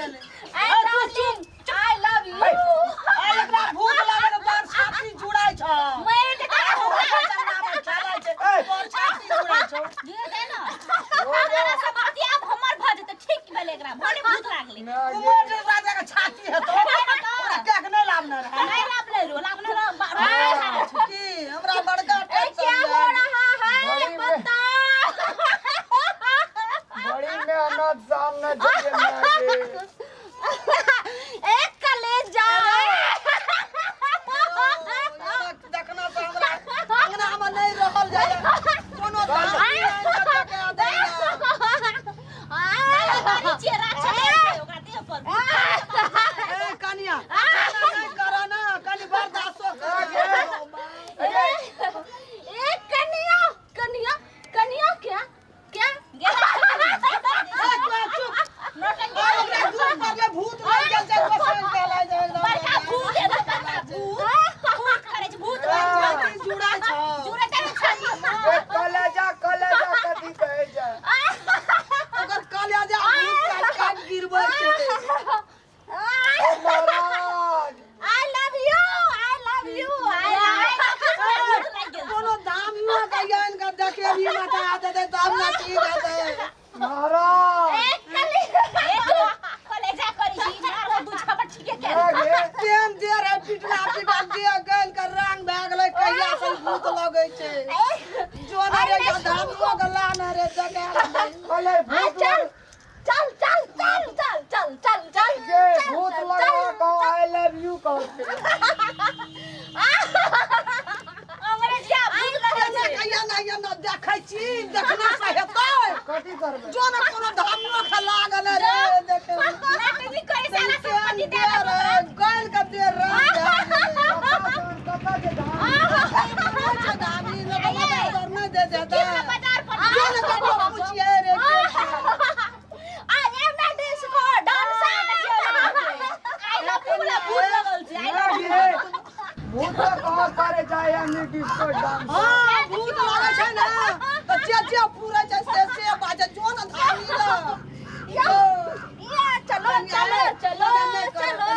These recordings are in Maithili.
गेलै। I darling, I love you. आ एकरा भूत लागल तोर छाती जुड़ाइ छौ। मैं के अंगना मे खेलै छै, तोर छाती जुड़ाइ छौ। हमरा सब बतिया आब हमर भऽ जेतै, ठीक भेलै, एकरा भले भूत लागलै। उमर जे राजा के छाती हेतौ, ओकरा कए के नहि लाबने रहै? नहीं लाभ ले रो, लाभ ले रो। की हमरा बड़का ए, क्या टेंशन हो भए रहा है? बड़ी बता। बड़ी मेहनत सामने चाहिए मागे। एक कलेजा। देखना से हमरा अंगना मे नहि रहल जाय, कोनो दाम नहि देके दैया। ए कनिया, एना नहि कर ना, कनि बर्दाश्तो कर। ए कनिया, कनिया, कनिया, क्या क्या? ए, चुप। आ ओकरा दूर पर ले भूत लागि गेल छै, गोसाइन कहलाइ छै एकदम। बड़का भूत है, बड़का भूत, भूत करे छै, भूत। छाती जुड़ाइ छौ। जुड़े ते छाती। ए, कलेजा, कलेजा कथी कहै छै? ओकर कलेजा भूत काटि काटि गिरबै छै। ओ महाराज। I love you, I love you, I love you. कोनो दामियो के आनि के देखेबी, माता देतै तब ने ठीक हेतै। महाराज। कलेजा करी छी मारो दू छपट ठीके के। मागे। केहन दे रहे पिटला पिटल दे गल के रंग भए गेलै, कहिया से भूत लगै छै। जो ने रे दामियो के लान रे देखे। कले भूत चल चल चल चल चल चल चल चल। गे, भूत लगवा कहो I love you कहो। अंग्रेजिया भूत लगल छै। कहिया ना ये ना देखै छी, देखना से हेतै? कथी करबै? जो ने कोनो धामियो के लागल रे देखे। नाटकी करे सारा संपत्ति दे दे। गल के दे रंग भए गेलै। कतऽ छै धाम? छै धामी ने तऽ मदद नहि दे देतै। बाजार पर जो ने ककरो पुछिए रे के छै। I am not disco dance. I love you वाला भूत लगल छै, I love you. मागे, भूत कहाँ करे जाय हम डिस्को डांस? हाँ, भूत लागै छै ने तऽ जे जे पूरै छै से से बाजै, जो ने धामी ल। या या, चलो चलो चलो चलो।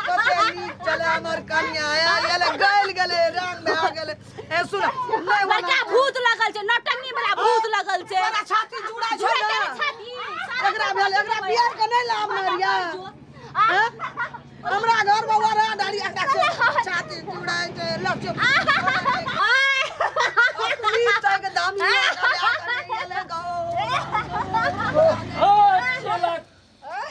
कते नीक चले हमर कनिया, आयल गल गेलै, रंग भए गेलै। ए सुन, नहि बड़का भूत लगल छै, नौटंकी वाला भूत लगल छै। तोरा छाती जुड़ा छै जुड़े ने तेरे छाती। एकरा भेल, एकरा बियाह के नहि लाभ ने रिया हैं? हमरा घर में वरा डाली, एकरा के छाती जुड़ाइ छै। ल चुप अपनी तक दामी। ओ चला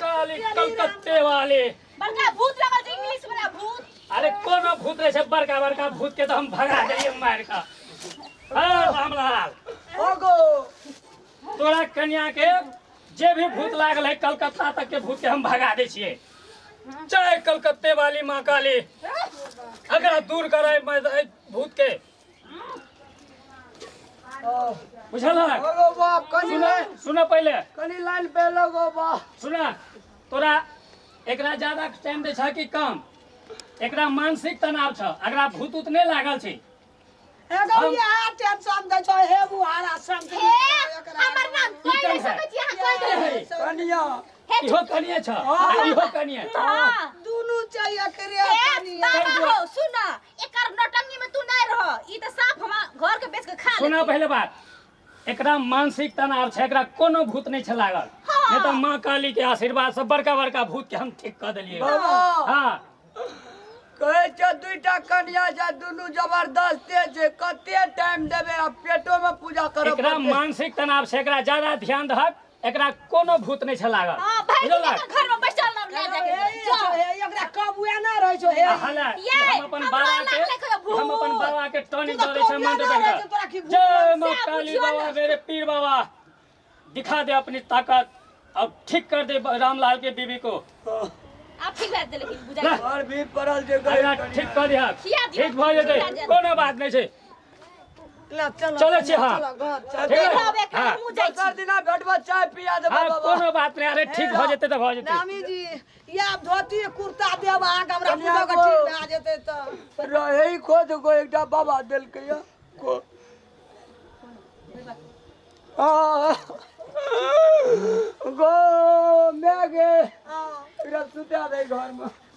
काली कलकत्ते वाले। बड़का भूत लगल छै, इंग्लिश वाला भूत। अरे कोनो भूत रहे छै, बड़का बड़का भूत के तो हम भगा देलिए मार के। हाँ रामलाल। ओगो। तोरा कन्या के जे भी भूत लागल है, कलकत्ता तक के भूत के हम भगा दै छियै। जय कलकत्ते वाली माँ काली, अगर दूर करे भूत के, बुझल है? ओगो बाप, कनी सुन लाइन। सुन पहिले। कनी लाइन पे लगो बाप। सुन, तोरा एकरा ज्यादा टाइम दै छ कि कम? एकरा मानसिक तनाव छ, एकरा भूत उत नहि लागल छै। एगो इएह टेंशन दै छौ हे बुहारा संग। हे, हमर नाम कहि नहि सकै छी अहाँ, कहि देबै। कनिया। इहो कनिए छ आ इहो कनिए। हाँ। दुनू छै एकरे हे कनिया। बाबा हो, सुन, एकर नौटंकी में तू नहीं रह, ई त साफ हम घर के बेच के खा सुना लेती। पहले बात, एकरा मानसिक तनाव छै, एकरा कोनो भूत नहि छै लागल। हाँ। नहि तऽ माँ काली के आशीर्वाद से बड़का बड़का भूत के हम ठीक कऽ देलियै। बाबा। हाँ। कहै छै दुईटा कनिया छै, दुनू जबरदस्ते छै, कते टाइम देबै? आ पेटो में पूजा करऽ एकरा पड़तै। मानसिक तनाव छै, एकरा ज्यादा ध्यान दहक, एकरा कोनो भूत नहि छै लागल। हां, भाई। बुझलक? एकर घर में बैसल ना ले जाके हे जाओ। छौ, हे एकरा कबुआ ना रहै छौ हे। आ हला ये, हम अपन हमरो बाबा के लागलै कहियो भूत। हम अपन बाबा के टॉनिक तू तऽ दऽ दै छै कबुआ मंत्र ना रहै पढ़ि छौ, तोरा की कऽ। भूत जय माँ से काली बुझियौ बाबा, ने। मेरे पीर बाबा, दिखा दे अपनी ताकत, अब ठीक कर दे रामलाल के बीबी को। आब ठीक भए जेतै, लेकिन बुझाइ ला। घर भी पड़ल छै गरीब अगला कनिया। ठीक कऽ दिहक। खिया दियौ। ठीक भऽ जेतै। खिया दियौ। कोनो बात नहि छै। ला चलो। चलै छी, हाँ। चलो घर चलो। ठीक है? रहब एखन, हाँ। हमहूँ जाइ छी। दोसर दिना भेटबो, चाय पिया देबो हाँ। बाबा। कोनो बात नहि, अरे ठीक भऽ जेतै तऽ भऽ जेतै। नामी जी, या धोती कुर्ता देब अहाँके, हमरा कनिया पुतोहके गो। ठीक भए जेतै तऽ। रहै खोज गो, एकटा बाबा देलकै या को आ गो मैं गे। हाँ। सुता दे घर में।